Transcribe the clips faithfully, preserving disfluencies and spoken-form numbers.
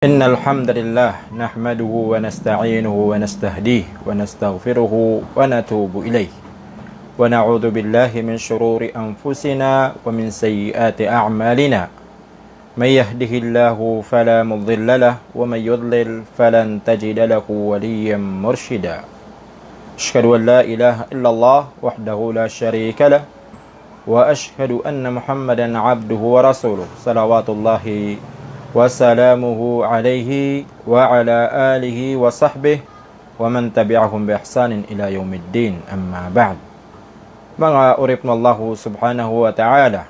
إن الحمد لله نحمده ونستعينه ونستهديه ونستغفره ونتوب إليه، ونعوذ بالله من شرور أنفسنا ومن سيئات أعمالنا. من يهده الله فلا مضل له، ومن يضلل فلن تجد له وليا مرشدا. أشهد أن لا إله إلا الله وحده لا شريك له، وأشهد أن محمدا عبده ورسوله، صلوات الله وسلامه عليه وعلى آله وصحبه ومن تبعهم بإحسان إلى يوم الدين، أما بعد. Manga oripn o Allah subhanahu wa ta'ala.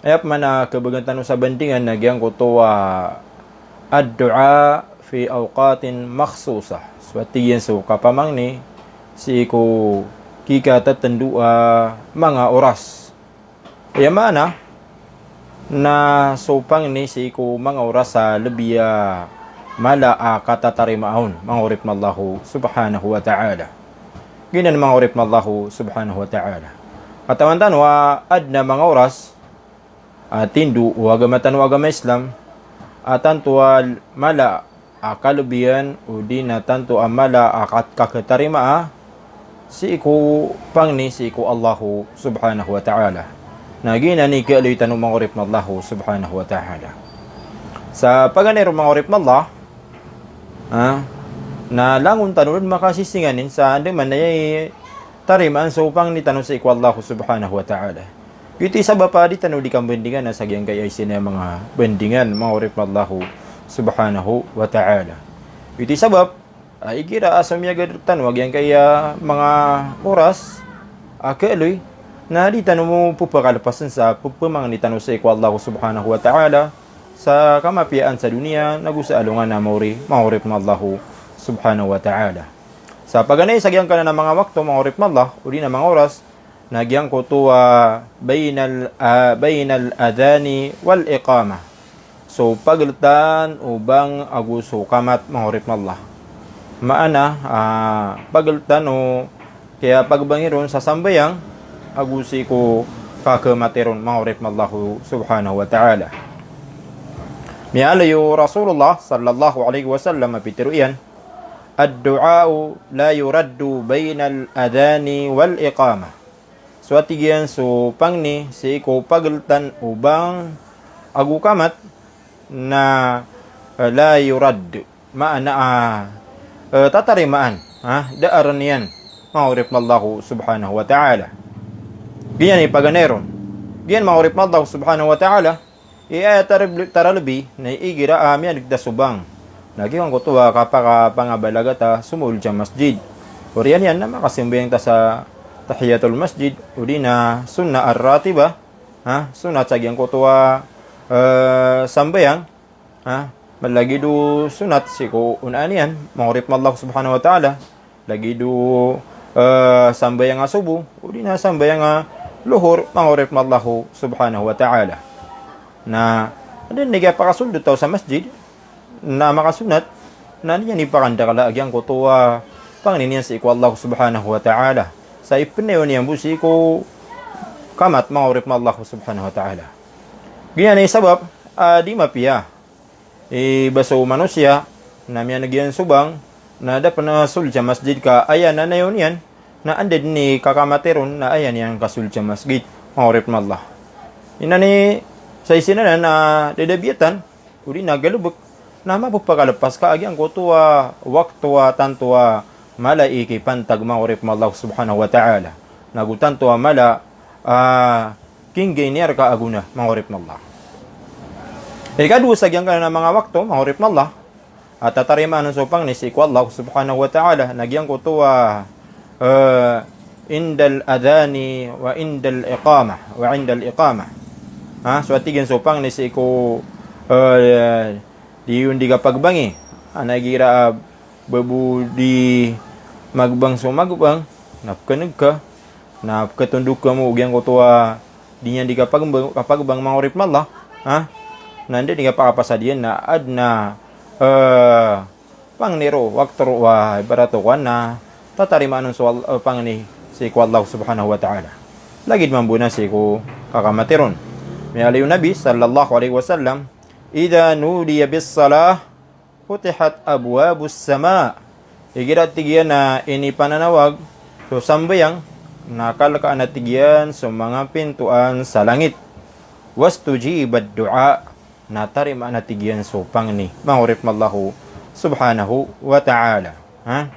Aya pman a khabgan tano sa bandingan na giyangkoto a ad-du'a fi awqatin makhsusah. So tig iyan so kapamangni sii ko kikatatndo a manga oras. Aya maana na so pangni sii ko manga oras a lbi a mala a katatarima on, manga oripn o Allah subhanahu wa ta'ala. Giyanan manga oripn o Allah subhanahu wa ta'ala. Katawan tano a adn a manga oras a tindo o agama tano a agama Islam a tanto a mala a kalbian odi na tanto a mala a kat-, kakatarimaa sii ko pangni sii ko Allah subhanahu wa ta'ala. Na giyanan i kaaloy tano manga oripn o Allah subhanahu wa ta'ala. Sa paganay ron manga oripn o Allah, ha? Na langon tano dn makasisinganin sa andamanaya i tarimaan so pangni tano sii ko Allah subhanahu wa ta'ala. Giyoto i sabap a di tano di kambandingan a sa giyangkaya isa na manga bandingan manga oripn o Allah subhanahu wa ta'ala. Giyoto i sabap a igira a somiyagad rktano a giyangkaya manga oras a kaaloy na di tano mo pphakalepasan sa pphamangni tano sii ko Allah subhanahu wa ta'ala sa kamapiyaan sa doniya nago sa alongan a maori, manga oripn o Allah subhanahu wa ta'ala. Sa paganay sa giyangkanan a manga wakto, manga oripn o Allah, odi na manga oras, na giyangkoto a baynal, a, baynal adhani wal iqamah. So pagltan o bang ago so kamat, manga oripn o Allah. Maana, a, pagltan o kiyapagbangi ron sa sambayang ago sii ko kakamati ron, manga oripn o Allah subhanahu wa ta'ala. Miyaaloy o Rasulullah sallallahu alaihi wasallam a pitharo iyan, "Ad-du'a'u la yuraddu baynal adhani wal iqamah." So a tig iyan so pangni sii ko pagltan o bang ago kamat na, eh, la yuradd. Maana a, eh, tatarimaan, ha, da a rn iyan, manga oripn o Allah subhanahu wa ta'ala. Giyanan i paganay ron. Giyan manga oripn o Allah subhanahu wa ta'ala, i aya tarab-, taralbi na igira a miyandg ta so bang na giyangkoto a kapakapangabalaga ta so maol sa masjid. Oriyan iyan na makasambayang ta sa tahiyatul masjid, odi na sunnah ar-ratibah, ha, sunnat sa giyangkoto a, eh, sambayang, ha, malagid o sunnat sii ko onaan iyan, manga oripn o Allah subhanahu wa ta'ala, lagid o, eh, sambayang a subuh, odi na sambayang a luhur, manga oripn o Allah subhanahu wa ta'ala. Na, anda dn i kiyapakasold o taw sa masjid, na makasunnat, na niyan i pakandakla a giyangkoto a pangni niyan sii ko Allah subhanahu wa ta'ala. Sa ipnayaw niyan bo sii ko kamat, manga oripn o Allah subhanahu wa ta'ala. Giyanan i sabap, a, di mapiya i ba so manosiya na miyandg iyan so bang na da pn a sold sa masjid ka aya na nayaw niyan na anda dn i kakamati ron na aya niyan kasold sa masjid, manga oripn o Allah. Inani sa isinanan na dadabiyatan, odi na galbk, na mapphakalepas ka a giyangkoto a wakto a tanto a mala i kipantag, manga oripn o Allah subhanahu wa ta'ala. Nago tanto a mala a kinggay niyan rka a gona, manga oripn o Allah. Ikadowa sa giyangkanan a manga wakto, manga oripn o Allah, a tatarimaan on so pangni sii ko Allah subhanahu wa ta'ala, na giyangkoto a, eh, indal adhani wa indal iqamah, wa indal iqamah. Ha, so a tig iyan so pangni sii ko, eh, di on di kapagbangi. Ana igira a ba bo di magbang so magbang, na pkhan'g ka, na pkhatondog ka mo giyangkoto a di niyan di kapagbang, kapagbang, manga oripn o Allah, ha? Na anda dn i kapakapasad iyan na adn a, eh, pangni ron, wakto ron a ibarat o kowan na tatarimaan on so Al-, eh, pangni sii ko Allah subhanahu wa ta'ala. Lagid mambo na sii ko kakamati ron. Miyaaloy o Nabi sallallahu alaihi wasallam, "Idha nudiya bis-salah futihat abwabus sama. Igira tig iyan na inipananawag so sambayang, na kalkaan a tig iyan so manga pintoan sa langit. Wastujibad du'a, na tarimaan a tig iyan so pangni, manga oripn o Allah subhanahu wa ta'ala. Ha?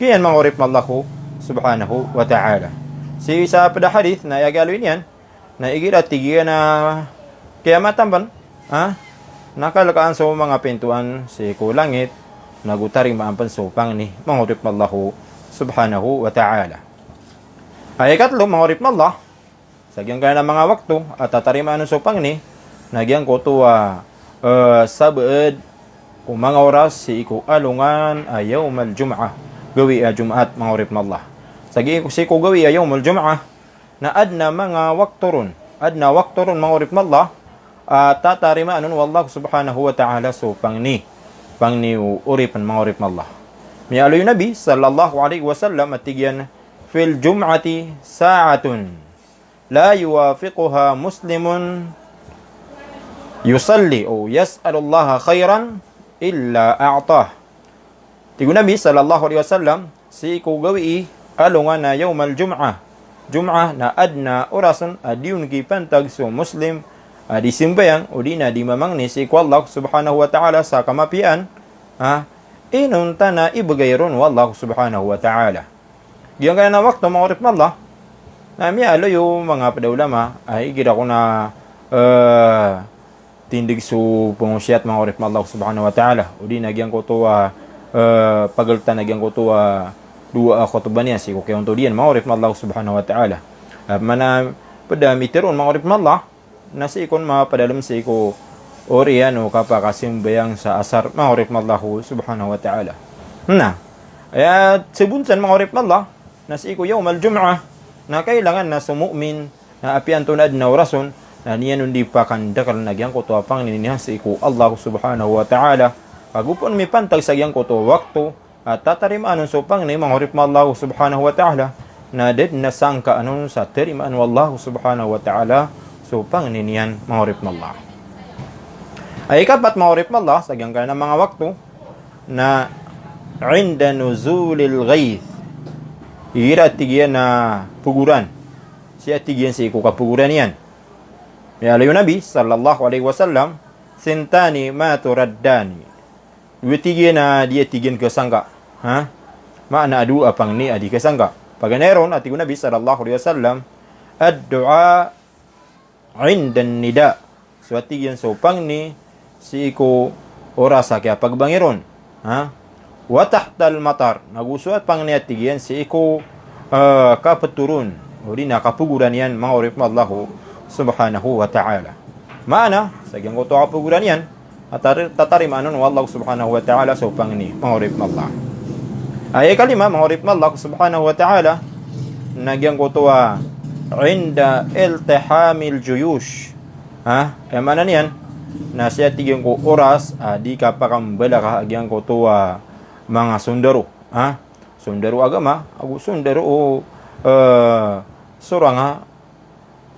Giyan manga oripn o Allah subhanahu wa ta'ala. Sii sa pd a hadith na aya galoy niyan, na igira tig iyan a kiyamatan pn, ha? Na kalkaan so manga pintoan sii ko langit, nago tarimaan pn so pangni, manga oripn o Allah subhanahu wa ta'ala. Aya ikatlo, manga oripn o Allah, sa giyangkanan a manga wakto a tatarimaan on so pangni, na giyangkoto a, eh, sabaad o manga oras sii ko alongan a yawmal jum'ah, gawii a Jumaat, manga oripn o Allah. Sa gi-, sii ko gawii a yawmal jum'ah, na adn a manga wakto ron, adn a wakto ron, manga oripn o Allah, a tatarimaan on o Allah subhanahu wa ta'ala so pangni, pangni o oripn, manga oripn o Allah. Miyaaloy o Nabi sallallahu alaihi wasallam a tig iyan, fil jum'ati sa'atun la yuwafiquha muslimun yusalli aw yas'alullaha khairan illa a'tah. Tig o Nabi sallallahu alaihi wasallam, sii ko gawii a alongan a yawmal jum'ah, Jum'ah, na adn a oras on a di on kipantag so Muslim a di simbayang odi na di mamangni sii ko Allah subhanahu wa ta'ala sa kamapiyaan, ha, inonta na ibgay ron o Allah subhanahu wa ta'ala. Giyangkanan a wakto, manga oripn o Allah, na miyaaloy o manga pd a ulama a igira kon a, eh, tindg so pangosiyat, manga oripn o Allah subhanahu wa ta'ala, odi na giyangkoto a, eh, pagltan a giyangkoto a dowa a khotbah niyan sii ko kiyaontod iyan, manga oripn o Allah subhanahu wa ta'ala. Ah, mana pd a mitharo on, manga oripn o Allah, na sii kon mapadalm sii ko oriyan o kapakasimbayang sa asar, manga oripn o Allah subhanahu wa ta'ala. Na aya sabon san, manga oripn o Allah, na sii ko yawmal jum'ah, na kailangan na so mu'min na apiya antonaa dn a oras on, na niyan on di pakandakln a giyangkoto a pangni niyan sii ko Allah subhanahu wa ta'ala. Ago pn mipantag sa giyangkoto a wakto a tatarimaan on so pangni, manga oripn o Allah subhanahu wa ta'ala, na da dn a sangkaan on sa tarimaan o Allah subhanahu wa ta'ala so pangni niyan, manga oripn o Allah. Aya ikapat, manga oripn o Allah, sa giyangkanan a manga wakto, na inda nuzulil ghayth. Igira tig iyan a pogoran, sii a tig iyan sii ko kapogoran iyan. Miyaaloy o Nabi sallallahu alaihi wasallam, thintani ma turaddani. Dowa tig iyan a di a tig iyan kasangka. Ha? Maana a dowa a pangni a di kasangka. Paganay ron a tig o Nabi sallallahu alaihi wasallam, ad-du'a indan nida. So a tig iyan so pangni sii ko oras a kiyapagbangi ron. Ha? Wa tahtal matar. Nago so a pangni a tig iyan sii ko, eh, kaptoron odi na kapogoran iyan, manga oripn o Allah subhanahu wa ta'ala. Maana, sa giyangkoto a kapogoran iyan, a tar-, tatarimaan on o Allah subhanahu wa ta'ala so pangni, manga oripn o Allah. Aya ikalima, manga oripn o Allah subhanahu wa ta'ala, na giyangkoto a inda iltihamil juyush. Ha? Aya maana niyan, na sii a tig iyan ko oras a di kapakambalaka a giyangkoto a manga sondaro. Ha? Sondaro agama, ago sondaro o, eh, sorang a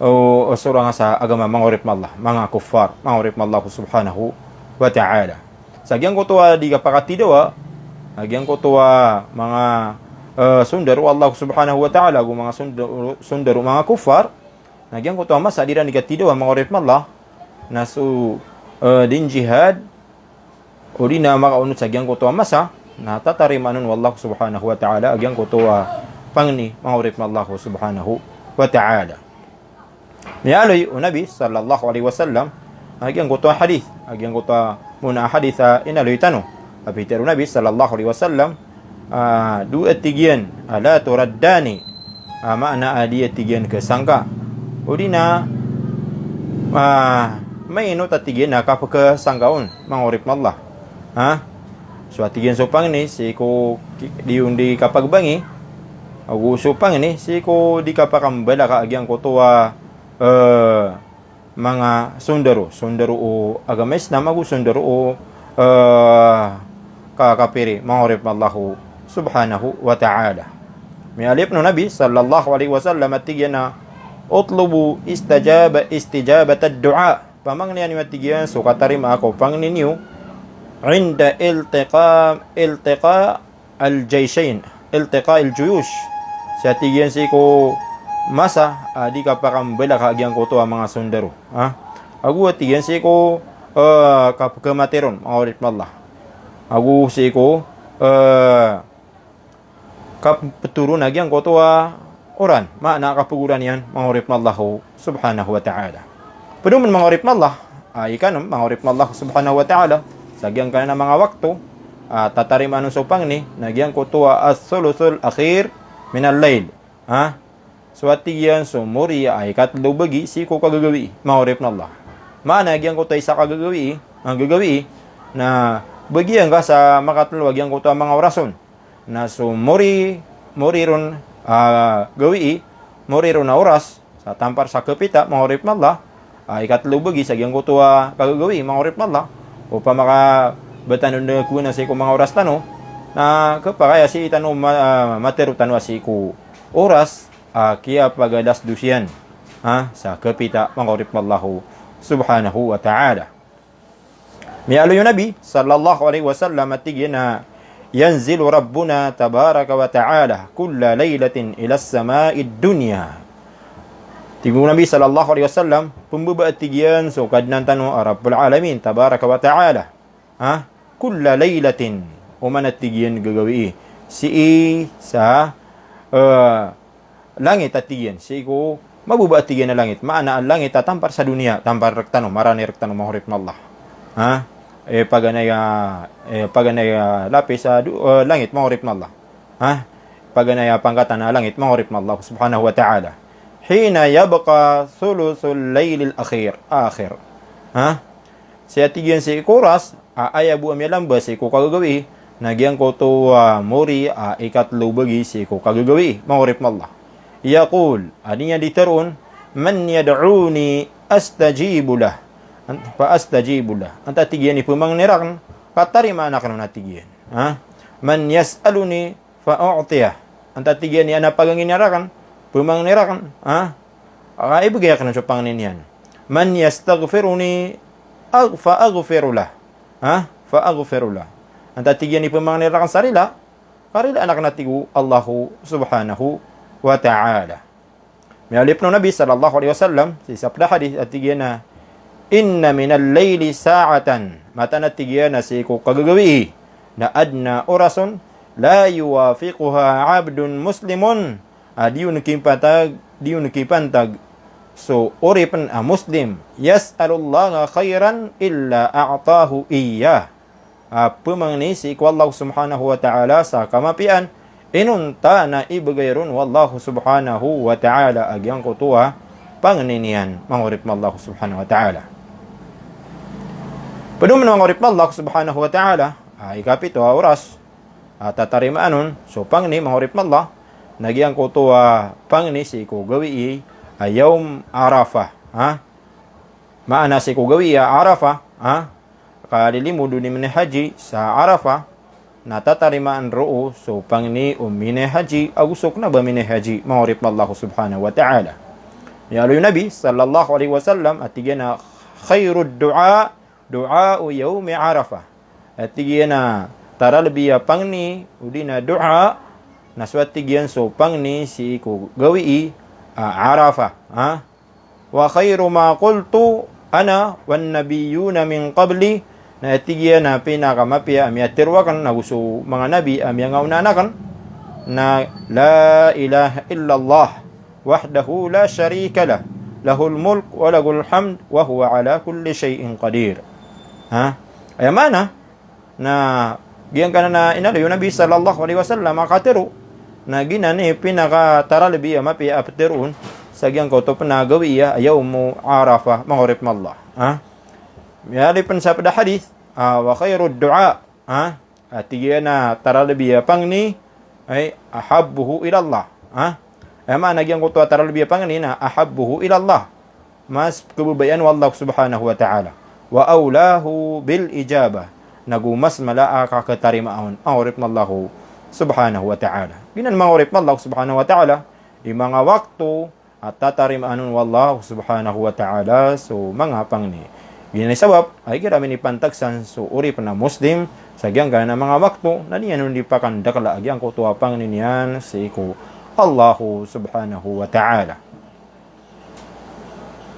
o, o sorang a sa agama, manga oripn o Allah, manga kuffar, manga oripn o Allah subhanahu wa ta'ala. Sa giyangkoto a di kapakatidawa a giyangkoto a manga, eh, sondaro o Allah subhanahu wa ta'ala, ago manga sondaro, sondaro o manga kuffar, na giyangkoto a masa a di iran di katidawa, manga oripn o Allah, na so, eh, dii njihad, odi na makaonot sa giyangkoto a masa, na tatarimaan on o Allah subhanahu wa ta'ala a giyangkoto a pangni, manga oripn o Allah subhanahu wa ta'ala. Miyaaloy o Nabi sallallahu alaihi wasallam a giyangkoto a hadith, a giyangkoto a mona a hadith a inaloy tano. A pitharo o Nabi sallallahu alaihi wasallam, ah, dowa a tig iyan a la turaddani, ah, maana a di a tig iyan kasangka. Odi na, ah, mainot a tig iyan a kapkasangka on, manga oripn o Allah. Ha? So a tig iyan so pangni sii ko ki-, di on di kapagbangi, ago so pangni sii ko di kapakambalaka a giyangkoto a, eh, manga sondaro, sondaro o agama Islam ago sondaro o, eh, kakapiri, manga oripn o Allah subhanahu wa ta'ala. Miyaaloy pn o Nabi sallallahu alaihi wasallam a tig iyan a, "Utlubu istajaba-, istijabatad du'a." Pamangnia niyo a tig iyan so katarimaa ko pangni niyo, inda iltiqa, iltiqa al-jayshayn, iltiqa al-juyush. Sa tig iyan sii ko masa a di kapakambelaka a giyangkoto a manga sondaro. Ha? Ago a tig iyan sii ko, eh, kapkhamatay ron, manga oripn o Allah. Ago sii ko, eh, kaptoro na giyangkoto a oran, maana kapagoran iyan, manga oripn o Allah subhanahu wa ta'ala. Pd on manga oripn o Allah, a ikanom, manga oripn o Allah subhanahu wa ta'ala, sa giyangkanan a manga wakto a tatarimaan on so pangni, na giyangkoto a as-sulusul akhir minal layl. Ha? So a tig iyan so mori a ikatlo bagi sii ko kagagawii, manga oripn o Allah. Maana giyangkoto a isa kagagawii, a gagawii, na bagian ka sa makatlo a giyangkoto a manga oras on. Na so mori, mori ron, ah, gawii, mori ron a oras, sa tampar sa khapita, manga oripn o Allah, a ikatlo bagi sa giyangkoto a kagagawii, manga oripn o Allah. Opama ka ba tano dn kowan sii ko manga oras tano, na khapakay a sii tano ma-, ah, matero tano a sii ko oras a kiyapagalas dosiyan, ha, sa khapita, manga oripn o Allah subhanahu wa ta'ala. Miyaaloy o Nabi sallallahu alaihi wasallam a tig iyan a, "Yanzilu Rabbuna tabaraka wa ta'ala kulla laylatin ilas sama'id dunya." Tig o Nabi sallallahu alaihi wasallam, pmbaba a tig iyan so Kadnan tano a Rabbul Alamin tabaraka wa ta'ala. Ha? Kulla laylatin. Oman a tig iyan gagawii. Sii sa, eh, langit a tig iyan. Sii ko mababa a tig iyan a langit. Maana a langit a tampar sa doniya, tampar rktano, marani rktano, manga oripn o Allah. Ha? Eh, paganay a, eh, paganay a lapis a do-, eh, langit, manga oripn o Allah. Ha? Paganay a pangkatan a langit, manga oripn o Allah subhanahu wa ta'ala. Hina yabqa thuluthul laylil akhir. Akhir. Ha? Sa tig iyan sii ko oras a aya bo a miyalamba sii ko kagagawii, na giyangkoto a mori a ikatlo bagi sii ko kagagawii, manga oripn o Allah. Yaqul, a di niyan di tharoon, "Man yad'uni astajib lah." An-, fa astajib lah. Antaa tig iyan i pmangni rakn, ka tarimaan akn on a tig iyan. Ha? "Man yas'aluni fa u'tiyah." Antaa tig iyan i adn a pagangni rakn, pmangni rakn, ha? Ka ibgay akn on so pangni niyan. "Man yastaghfiruni ag-, fa aghfir lah." Ha? "Fa aghfir lah." Antaa tig iyan i pmangni rakn sa rila, ka rilaan akn a tig o Allah subhanahu wa ta'ala. Miyaaloy pn o Nabi sallallahu alaihi wasallam, sii sa pd a hadith a tig iyan a, "Inna minal layli sa'atan." Mataan a tig iyan a sii ko kagagawii, na adn a oras on, "La yuwafiquha abdun muslimun." A di on kipantag, di on kipantag so oripn a Muslim. "Yas'alullaha khairan illa a'tahu iyyah." A pmangni sii ko Allah subhanahu wa ta'ala sa kamapiyaan, inonta na ibgay ron o Allah subhanahu wa ta'ala a giyangkoto a pangni niyan, manga oripn o Allah subhanahu wa ta'ala. Pd on manga oripn o Allah subhanahu wa ta'ala, a ikapito a oras a tatarimaan on so pangni, manga oripn o Allah, na giyangkoto a pangni sii ko gawii a Yawm Arafah, ha? Maana sii ko gawii a Arafah, ha? Kalilimod o minihaji sa Arafah, na tatarimaan roo so pangni o minihaji ago so kna ba minihaji, manga oripn o Allah subhanahu wa ta'ala. Miyaaloy o Nabi sallallahu alaihi wasallam a tig iyan a, "Khairud du'a du'a'u yawmi Arafah." A tig iyan a taralbi a pangni odi na du'a, na so a tig iyan so pangni sii ko gawii a Arafah, ha? "Wa khairu ma qultu ana wan nabiyyuna min qabli." Na tig iyan a pinakamapiya a miyatharo akn ago so manga nabi a miyangaonaan akn na, "La ilaha illallah wahdahu la sharika lah, lahul mulk wa lahul hamd wa huwa ala kulli shay'in qadir." Ha? Aya maana, na giyangkanan a inaloy o Nabi sallallahu alaihi wasallam a katharo, na giyanan i pinakataralbi a mapiya a ptharoon sa giyangkoto pn a gawii a Yawmu Arafah, manga oripn o Allah. Ha? Miyaaloy pn sa pd a hadith, ah, "Wa khairud du'a," ha? A tig iyan a taralbi a pangni, ay, "ahabbuhu ilallah." Ha? Aya maana giyangkoto a taralbi a pangni na "ahabbuhu ilallah." Mas kababayaan o Allah subhanahu wa ta'ala. "Wa awlahu bil ijabah." Nago mas mala a kakhatarimaa on, manga oripn o Allah subhanahu wa ta'ala. Giyanan, manga oripn o Allah subhanahu wa ta'ala, i manga wakto a tatarimaan on o Allah subhanahu wa ta'ala so manga pangni. Giyanan i sabap a igira minipantag san so oripn a Muslim sa giyangkanan a manga wakto na niyan on di pakandakla a giyangkoto a pangni niyan sii ko Allahu subhanahu wa ta'ala.